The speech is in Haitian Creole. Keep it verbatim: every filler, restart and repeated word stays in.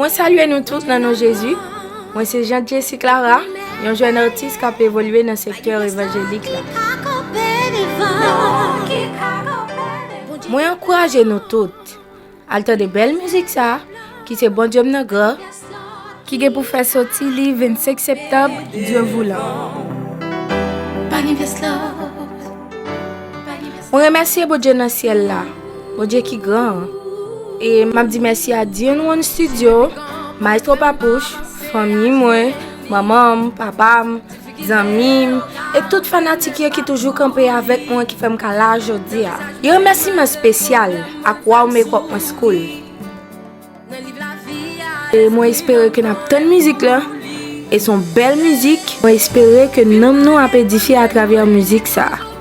Mwen salye nou tout nan non Jezi. Mwen se Jean Jesse Clara, yon jèn atis k ap evolye nan sektè evanjelik la. Mwen ankouraje nou tout al tande bèl mizik sa a, ki se Bondye m nan gran, ki gen pou fè soti li vennsenk septanm, Dieu voulant. Mwen remèsye Bondye nan syèl la, Bondye ki gran an. E m ap di mèsi a D N One Studio, Maestro Papouch, fanmi mwen, manman m, papa m, zanmi m, e tout fanatik yo ki toujou kanpe avèk mwen, ki fè m ka la jodi a. Yon remèsiman espesyal ak Wow Makeup Mwen School. E mwen espere ke n ap tann mizik la. E se yon bèl mizik. Mwen espere ke nanm nou ap edifye atravè mizik sa a.